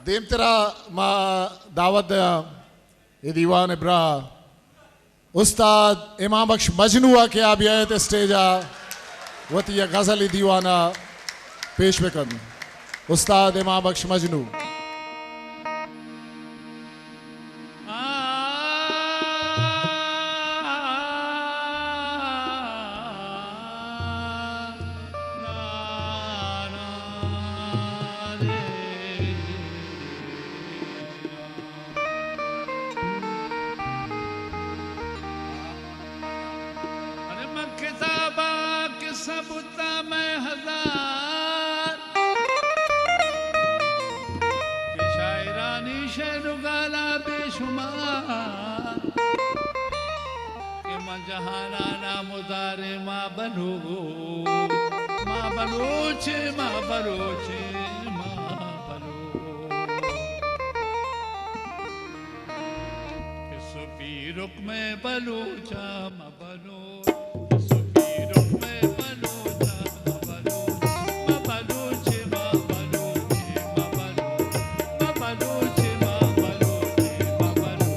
دیمترا ما دعوت دیاں اے دیوان ءِ براہ استاد امام بخش مجنو ءَ کہ آ بیایت اسٹیج ءَ وتی یک غزلی دیوان ءَ پیش بکن۔ استاد امام بخش مجنو۔ ارے من کتاباں قصہ بوتاں مئے ہزار، کہ شاعرانی شعر و گالاں بے شمار، کہ من جہاناں نامداریں ما بلوچ، ما بلوچ، ما بلوچ، ما بلوچ۔ کہ سپی رک مئے بلوچاں ما بلوچ، کہ سپی رک مئے بلوچاں ما بلوچ، ما بلوچ، ما بلوچ، ما بلوچ، ما بلوچ، ما بلوچ، ما بلوچ۔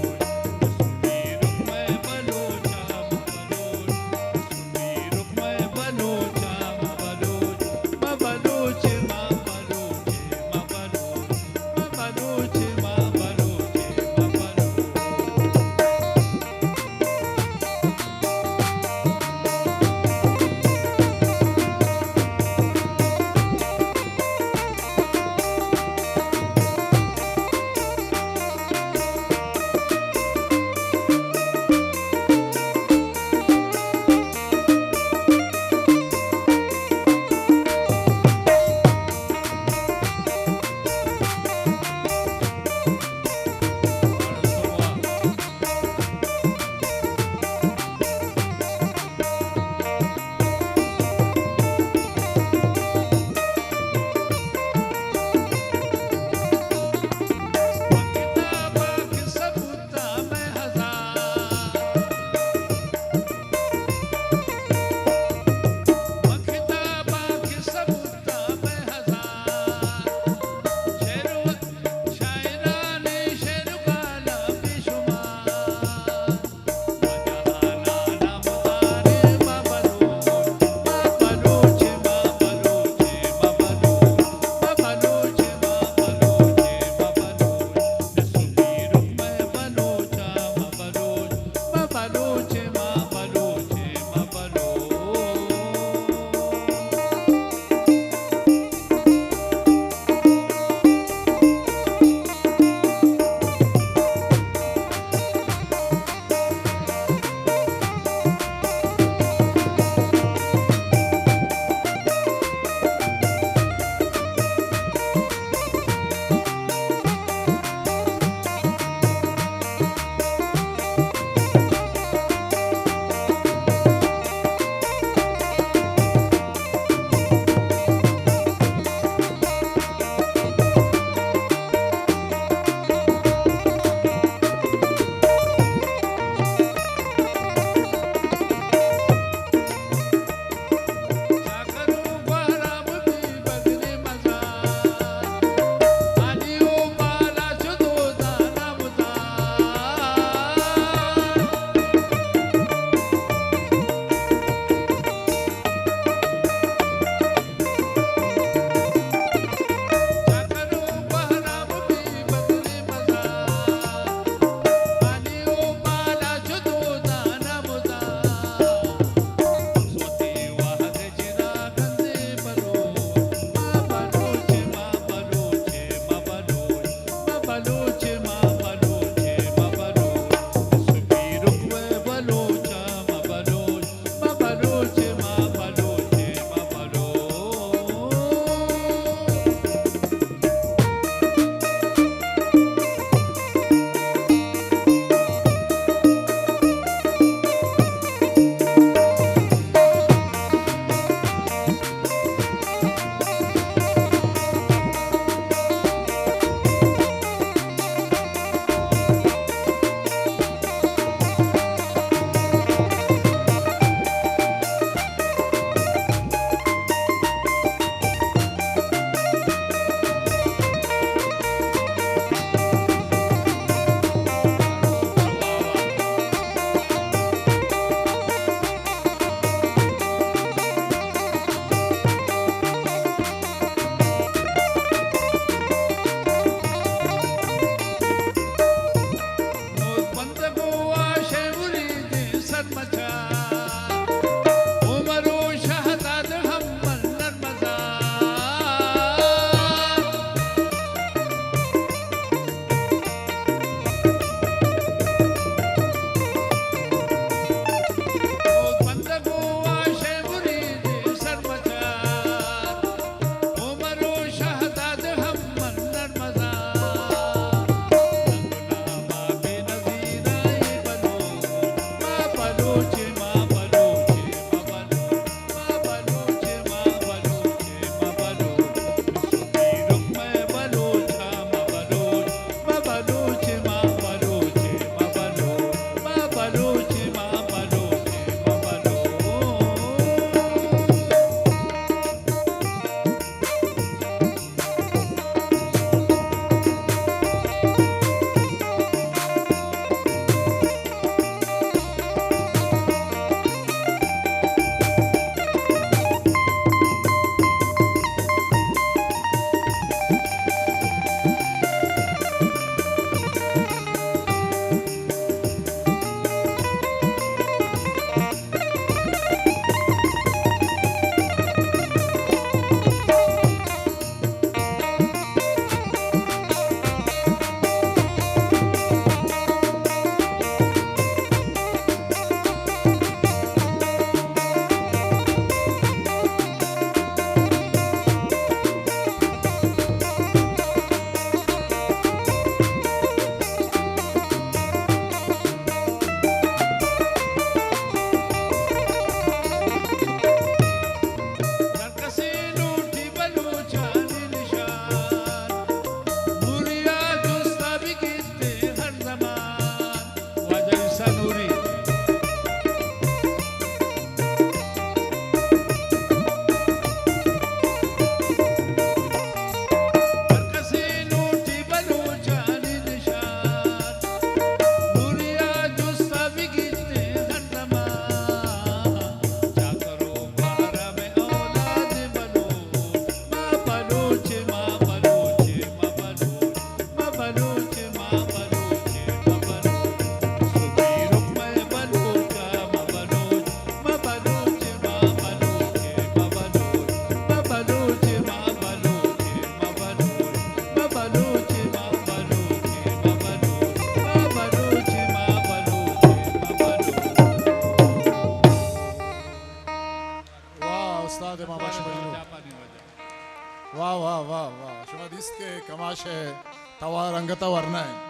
واہ، واہ، واہ، واہ۔ شما دیست کہ کماش ءِ توار انگت ءَ ورنا اِنت۔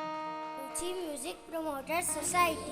روچی میوزک پروموٹر سوسائٹی۔